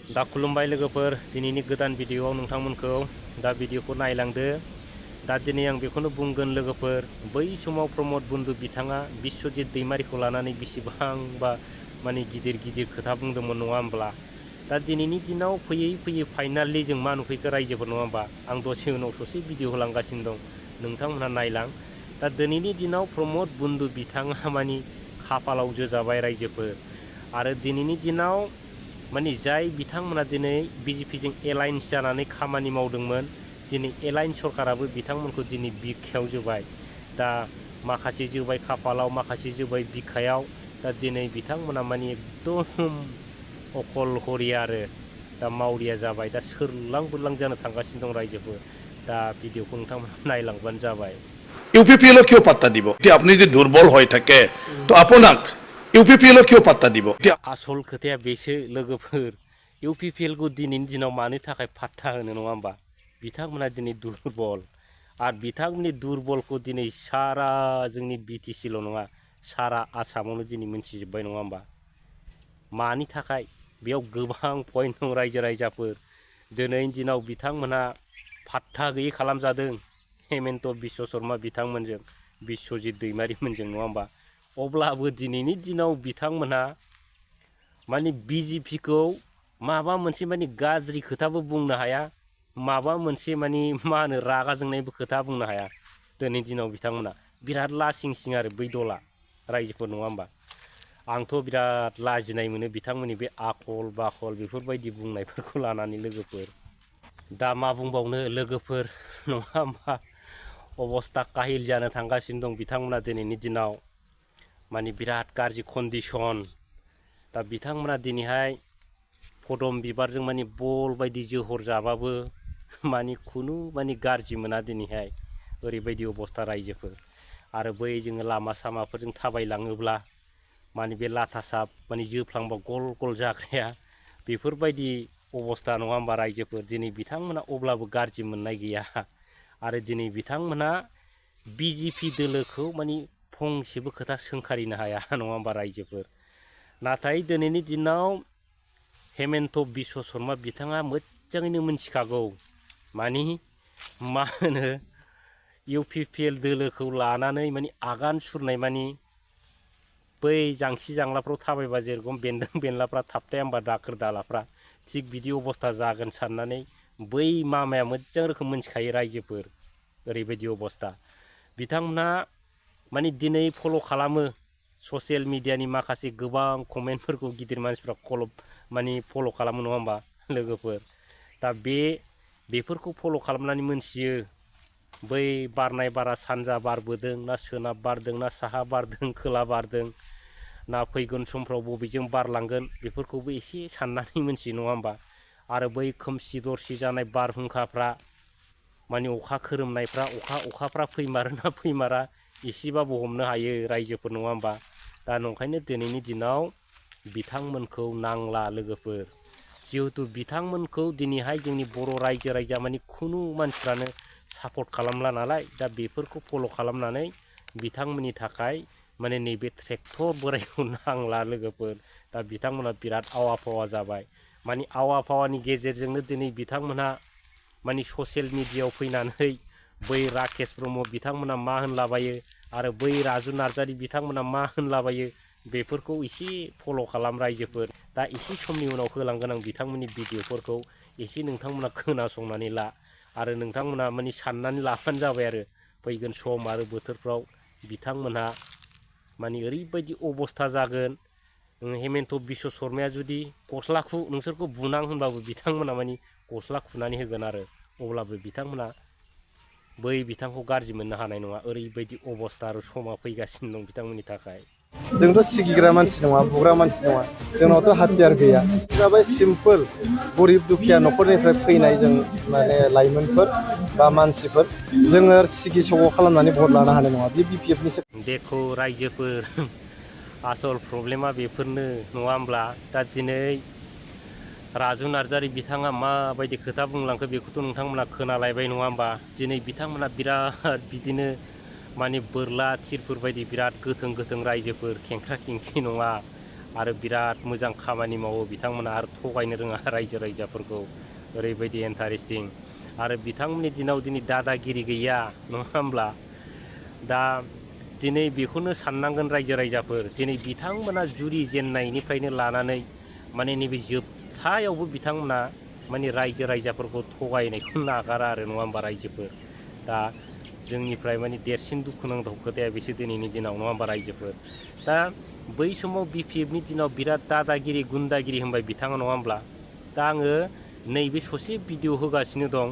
दा खुलुमबाय लोगोफोर दिनैनि गोदान भिडिअआव नोंथांमोनखौ दा भिडिअखौ नायलांदो दा दिनै आं बेखौनो बुंगोन लोगोफोर बै समाव प्रमद बन्धु बिथाङा बिश्वजित दैमारिखौ लानानै बेसेबांबा माने गिदिर गिदिर खोथा बुंदोंमोन नङा होमब्ला दा दिनैनि दिनाव फैयै फैयै फाइनालि जों मा नुफैखो रायजोफोर नङा होमबा आं दसे उनाव ससे भिडिअ होलांगासिनो दं नोंथांमोनहा नायलां दा दिनैनि दिनाव प्रमद बन्धु बिथाङा माने खाफालाव जो जाबाय रायजोफोर आरो दिनैनि दिनाव माने जाय बिथांमोना दिनै बिजेपिजों एलायन्स जानानै खामानि मावदोंमोन दिनै एलायन्स सरकाराबो बिथांमोनखौ दिनै बिखायाव जोबाय दा माखासे जोबाय खाफालाव माखासे जोबाय बिखायाव दा दिनै बिथांमोना माने एकदम अकलहरिया आरो दा मावरिया जाबाय दा सोरलां बोरलां जानो थांगासिनो दं रायजोफोर दा भिडिअखौ नोंथांमोना नायलांबानो जाबाय ইউপিপিএলও কিয় পাত্তা দিব আপনি যদি দুর্বল হয়ে থাকে তো আপনাক ইউপিপিএলও কিয় পাত্তা দিব आसल खोथाया बेसो लोगोफोर इउपिपिएलखौ दिनैनि दिनाव मानि थाखाय पात्ता होनो नङा होमबा बिथांमोना दिनै दुरबल आरो बिथांमोननि दुरबलखौ दिनै सारा जोंनि बिटिसिल' नङा सारा आसामावनो दिनै मिन्थिजोब्बाय नङा होमबा मानि थाखाय बेयाव गोबां पइन्ट दं रायजो राजाफोर दिनैनि दिनाव बिथांमोना पात्ता गैयै खालामजादों हेमन्त बिश्व शर्मा बिथांमोनजों बिश्वजित दैमारिमोनजों नङा होमबा अब्लाबो दिनैनि दिनाव बिथांमोना माने बिजेपिखौ माबा मोनसे माने गाज्रि खोथाबो बुंनो हाया माबा मोनसे माने मा होनो रागा जोंनायबो खोथा बुंनो हाया दिनैनि दिनाव बिथांमोना बिराद लासिं सिं आरो बै दला रायजोफोर नङा होमबा आंथ' बिराद लाजिनाय मोनो बिथांमोननि बे आखल बाखल बेफोरबायदि बुंनायफोरखौ लानानै लोगोफोर दा मा बुंबावनो लोगोफोर नङा होमबा अबस्था काहिल जानो थांगासिनो दं बिथांमोना दिनैनि दिनाव माने बिराद गाज्रि कन्डिसन दा बिथांमोना दिनैहाय फदम बिबारजों माने बल बायदि जोहर जाबाबो माने खुनु माने गाज्रि मोना दिनैहाय ओरैबायदि अबस्था रायजोफोर आरो बै जोङो लामा सामाफोरजों थाबायलाङोब्ला माने बे लाथा साब माने जोफ्लांबा गल गल जाग्राया बेफोरबायदि अबस्था नङा होमबा रायजोफोर दिनै बिथांमोना अब्लाबो गाज्रि मोननाय गैया आरो दिनै बिथांमोना बिजेपि दोलोखौ माने फंसेबो खोथा सोंखारिनो हाया नङा होमबा रायजोफोर नाथाय दिनैनि दिनाव हेमन्त बिश्व शर्मा बिथाङा मोजाङैनो मिथिखागौ माने मा होनो इउपिपिएल दोलोखौ लानानै माने आगान सुरनाय माने बै जांसि जांलाफ्राव थाबायबा जेरखम बेन्दों बेनलाफ्रा थाबथाया होमबा दाखोर दालाफ्रा थिग बिदि अबस्था जागोन साननानै बै मामाया मोजां रोखोम मिथिखायो रायजोफोर ओरैबायदि अबस्था बिथांमोना माने दिनै फल' खालामो ससियेल मिडियानि माखासे गोबां कमेन्टफोरखौ गिदिर मानसिफ्रा माने फल' खालामो नङा होमबा लोगोफोर दा बेफोरखौ फल' खालामनानै मोनथियो बै बारनाय बारा सानजा बारबोदों ना सोनाब बारदों ना साहा बारदों खोला बारदों ना फैगोन समफ्राव बबेजों बारलांगोन बेफोरखौबो एसे साननानै मोनथियो नङा होमबा आरो बै खोमसि दरसि जानाय बारहुंखाफ्रा माने अखा खोरोमनायफ्रा अखाफ्रा फैमारो ना फैमारा एसेबाबो हमनो हायो रायजोफोर नङा होमबा दा नंखायनो दिनैनि दिनाव बिथांमोनखौ नांला लोगोफोर जिहेथु बिथांमोनखौ दिनैहाय जोंनि बर' रायजो राजा माने खुनु मानसिफ्रानो सापर्ट खालामला नालाय दा बेफोरखौ फल' खालामनानै बिथांमोननि थाखाय माने नैबे ट्रेक्टर बोरायखौ नांला लोगोफोर दा बिथांमोना बिराद आवा फावा जाबाय माने आवा फावानि गेजेरजोंनो दिनै बिथांमोनहा माने ससियेल मिडियायाव फैनानै बै राकेश ब्रह्म बिथांमोना मा होनलाबायो आरो बै राजु नार्जारि बिथांमोना मा होनलाबायो बेफोरखौ एसे फल' खालाम रायजोफोर दा एसे समनि उनाव होलांगोन आं बिथांमोननि भिडिअफोरखौ एसे नोंथांमोना खोनासंनानै ला आरो नोंथांमोना माने साननानै लाबानो जाबाय आरो फैगोन सम आरो बोथोरफ्राव बिथांमोनहा माने ओरैबायदि अबस्था जागोन हेमन्त बिश्व शर्माया जुदि गस्ला खु नोंसोरखौ बुनां होनबाबो बिथांमोना माने गस्ला खुनानै होगोन आरो अब्लाबो बिथांमोना बै बिथांखौ गाज्रि मोननो हानाय नङा ओरैबायदि अबस्था आरो समा फैगासिनो दं बिथांमोननि थाखाय जोंथ' सिगिग्रा मानसि नङा बुग्रा मानसि नङा जोंनावथ' हाथियार गैया जाबाय सिम्पोल गरिब दुखिया न'खरनिफ्राय फैनाय जों माने लाइमोनफोर बा मानसिफोर जोङो सिगि सग' खालामनानै भट लानो हानाय नङा बे बिपिएफनि देखो रायजोफोर आसल प्रब्लेमा बेफोरनो नङा होमब्ला दा दिनै राजु नार्जारि बिथाङा माबायदि खोथा बुंलांखो बेखौथ' नोंथांमोना खोनालायबाय नङा होमबा दिनै बिथांमोना बिराद बिदिनो माने बोरला थिरफोर बायदि बिराद गोथों गोथों रायजोफोर खेंख्रा खेंख्रि नङा आरो बिराद मोजां खामानि मावो बिथांमोना आरो थगायनो रोङा रायजो राजाफोरखौ ओरैबायदि इन्टारेस्टिं आरो बिथांमोननि दिनाव दिनै दादागिरि गैया नङा होमब्ला दा दिनै बेखौनो साननांगोन रायजो राजाफोर दिनै बिथांमोना जुरि जेननायनिफ्रायनो लानानै माने नैबे जोबथायावबो बिथांमोना माने रायजो राजाफोरखौ थगायनायखौ नागारा आरो नङा होमबा रायजोफोर दा जोंनिफ्राय माने देरसिन दुखुनांथाव खोथाया बेसो दिनैनि दिनाव नङा होमबा रायजोफोर दा बै समाव बिपिएफनि दिनाव बिराद दादागिरि गुन्दागिरि होनबाय बिथाङा नङा होमब्ला दा आङो नैबे ससे भिडिअ होगासिनो दं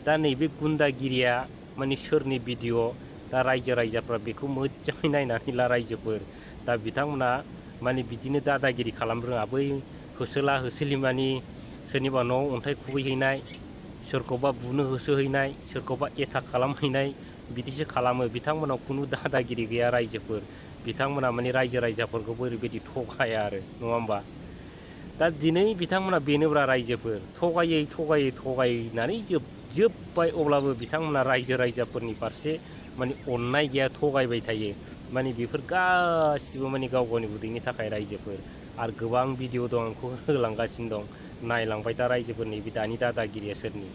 दा नैबे गुन्दागिरिया माने सोरनि भिडिअ दा रायजो राजाफ्रा बेखौ मोजाङै नायनानै ला रायजोफोर दा बिथांमोना माने बिदिनो दादागिरि खालामनो रोङा बै होसोला होसोलि मानि सोरनिबा न'आव अन्थाइ खुबैहैनाय सोरखौबा बुनो होसोहैनाय सोरखौबा एटाक खालामहैनाय बिदिसो खालामो बिथांमोनाव खुनु दादागिरि गैया रायजोफोर बिथांमोना माने रायजो राजाफोरखौबो ओरैबायदि थगाया आरो नङा होमबा दा दिनै बिथांमोना बेनोब्रा रायजोफोर थगायनानै जोबबाय अब्लाबो बिथांमोना रायजो राजाफोरनि फारसे माने अननाय गैया थगायबाय थायो माने बेफोर गासिबो माने गाव गावनि उदैनि थाखाय रायजोफोर आरो गोबां भिडिअ दं आंखौ होलांगासिनो दं नायलांबाय दा रायजोफोरनि बे दानि दादागिरिया सोरनि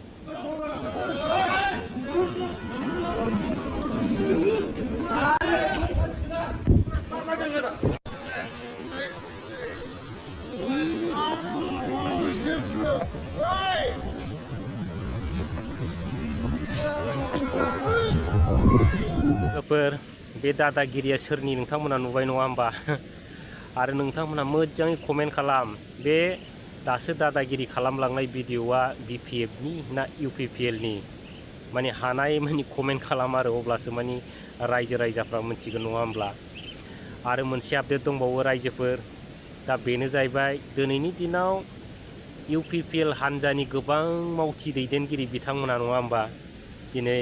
बे दादागिरिया सोरनि नोंथांमोना नुबाय नङा होमबा आरो नोंथांमोना मोजाङै कमेन्ट खालाम बे दासो दादागिरि खालामलांनाय भिडिअआ बिपिएफनि ना इउपिपिएलनि माने हानाय माने कमेन्ट खालाम आरो अब्लासो माने रायजो राजाफ्रा मिथिगोन नङा होमब्ला आरो मोनसे आपडेट दंबावो रायजोफोर दा बेनो जाहैबाय दिनैनि दिनाव इउपिपिएल हान्जानि गोबां मावथि दैदेनगिरि बिथांमोना नङा होमबा दिनै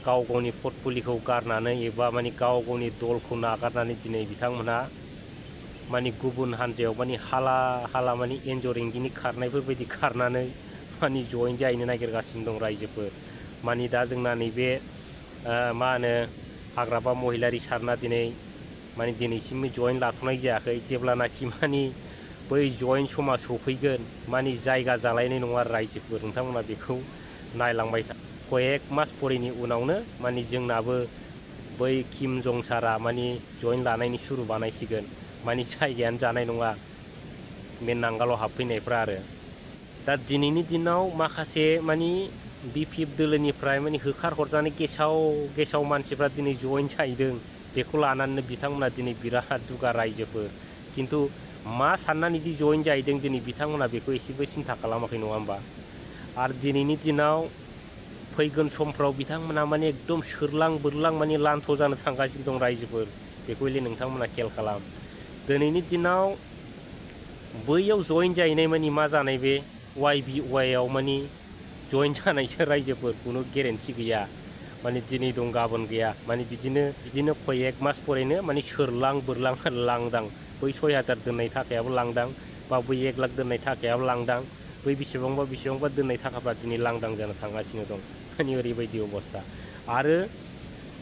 गाव गावनि पर्टफलिखौ गारनानै एबा माने गाव गावनि दलखौ नागारनानै दिनै बिथांमोना माने गुबुन हान्जायाव माने हाला माने एन्जर एंगिनि खारनायफोरबायदि खारनानै माने जइन जाहैनो नागिरगासिनो दं रायजोफोर माने दा जोंना नैबे मा होनो हाग्रामा महिलारि सारना दिनै माने दिनैसिम जइन लाथ'नाय जायाखै जेब्लानाखि माने बै जइन समा सफैगोन माने जायगा जालायनाय नङा रायजोफोर नोंथांमोना बेखौ नायलांबाय था कयेक मास फरेनि उनावनो माने जोंनाबो बै किम जं सारा माने जइन लानायनि सुरु बानायसिगोन माने जायगायानो जानाय नङा बे नांगालाव हाबफैनायफ्रा आरो दा दिनैनि दिनाव माखासे माने बिपिएफ दोलोनिफ्राय माने होखार हरजानाय गेसाव मानसिफ्रा दिनै जइन जाहैदों बेखौ लानानै बिथांमोना दिनै बिराद दुगा रायजोफोर खिन्थु मा साननानै दि जइन जाहैदों दिनै बिथांमोना बेखौ एसेबो सिन्था खालामाखै नङा होमबा आरो दिनैनि दिनाव फैगोन समफ्राव बिथांमोना माने एकदम सोरलां बोरलां माने लान्थ' जानो थांगासिनो दं रायजोफोर बेखौ हले नोंथांमोना खेल खालाम दिनैनि दिनाव बैयाव जइन जाहैनाय माने मा जानाय बे YBY माने जइन जानायसो रायजोफोर खुनु गेरेन्थि गैया माने दिनै दं गाबोन गैया माने बिदिनो कयेक मास फरेनो माने सोरलां बोरलां लांदां बै 6000 दोननाय थाखायाबो लांदां बा बै 1 लाख दोननाय थाखायाबो लांदां बै बेसेबांबा दोननाय थाखाफ्रा दिनै लांदां जानो थांगासिनो दं माने ओरैबायदि अबस्था आरो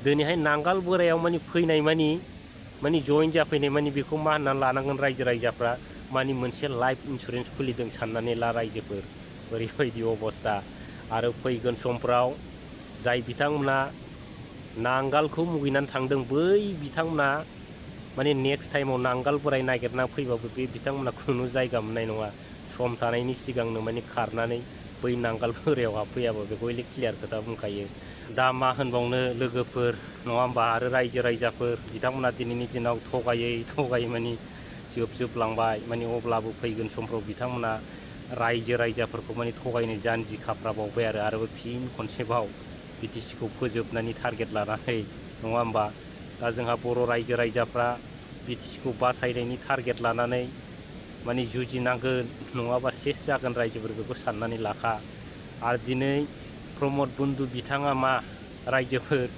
दिनैहाय नांगाल बोरायाव माने फैनाय माने जइन जाफैनाय माने बेखौ मा होननानै लानांगोन रायजो राजाफ्रा माने मोनसे लाइफ इन्सुरेन्स खुलिदों साननानै ला रायजोफोर ओरैबायदि अबस्था आरो फैगोन समफ्राव जाय बिथांमोना नांगालखौ मुगैनानै थांदों बै बिथांमोना माने नेक्स्ट टाइमाव नांगाल बोराय नागिरना फैबाबो बे बिथांमोना खुनु जायगा मोननाय नङा सम थानायनि सिगांनो माने खारनानै बै नांगाल बोरायाव हाबफैयाबो बेखौ हले क्लियार खोथा बुंखायो दा मा होनबावनो लोगोफोर नङा होमबा आरो रायजो राजाफोर बिथांमोना दिनैनि दिनाव थगायै माने जोबलांबाय माने अब्लाबो फैगोन समफ्राव बिथांमोना रायजो राजाफोरखौ माने थगायनो जानजि खाफ्राबावबाय आरो फिन खनसेबाव बिटिसिखौ फोजोबनायनि टारगेट लानानै नङा होमबा दा जोंहा बर' रायजो राजाफ्रा बिटिसिखौ बासायनायनि टारगेट लानानै माने जुजिनांगोन नङाबा सेस जागोन रायजोफोर बेखौ साननानै लाखा आरो दिनै प्रमद बन्धु बिथाङा मा रायजोफोर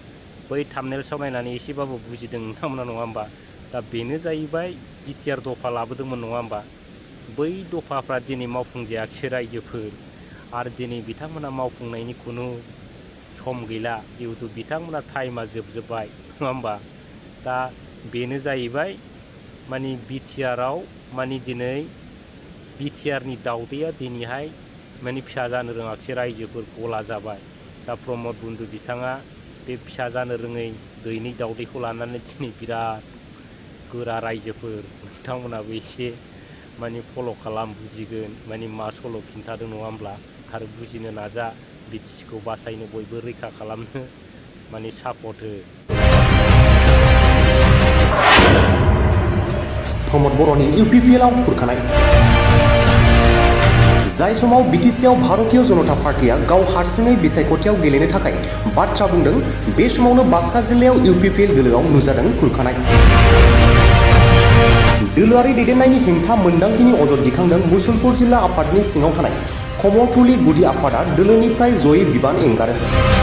बै थाम्बनेल्सआव नायनानै एसेबाबो बुजिदों नोंथांमोना नङा होमबा दा बेनो जाहैबाय बिटिआर दफा लाबोदोंमोन नङा होमबा बै दफाफ्रा दिनै मावफुंजायाखिसै रायजोफोर आरो दिनै बिथांमोना मावफुंनायनि खुनु सम गैला जिहेतु बिथांमोना टाइमा जोबजोब्बाय नङा होमबा दा बेनो जाहैबाय माने बिटिआराव माने दिनै बिटिआरनि दावदैया दिनैहाय माने फिसा जानो रोङाखिसै रायजोफोर गला जाबाय दा प्रमद बन्दु बिथाङा बे फिसा जानो रोङै दैनि दावदैखौ लानानै दिनै बिराद गोरा रायजोफोर बिथांमोनाबो एसे माने फल' खालाम बुजिगोन माने मा सल' खिन्थादों नङा होमब्ला आरो बुजिनो नाजा बिटिसिखौ बासायनो बयबो रैखा खालामनो माने सापर्ट हो प्रमद बर'नि इउपिपिएलआव खुरखानाय जाय समाव बिटिसिआव भारतीय जनता पार्टीआ गाव हारसिङै बिसायख'थियाव गेलेनो थाखाय बाथ्रा बुंदों बे समावनो बाक्सा जिल्लायाव इउपिपिएल दोलोआव नुजादों खुरखानाय दोलोआरि दैदेननायनि हेंथा मोन्दांथिनि अजद दिखांदों मुसलपुर जिल्ला आफादनि सिङाव थानाय कमलपुरनि गुदि आफादा दोलोनिफ्राय जयै बिबान एंगारो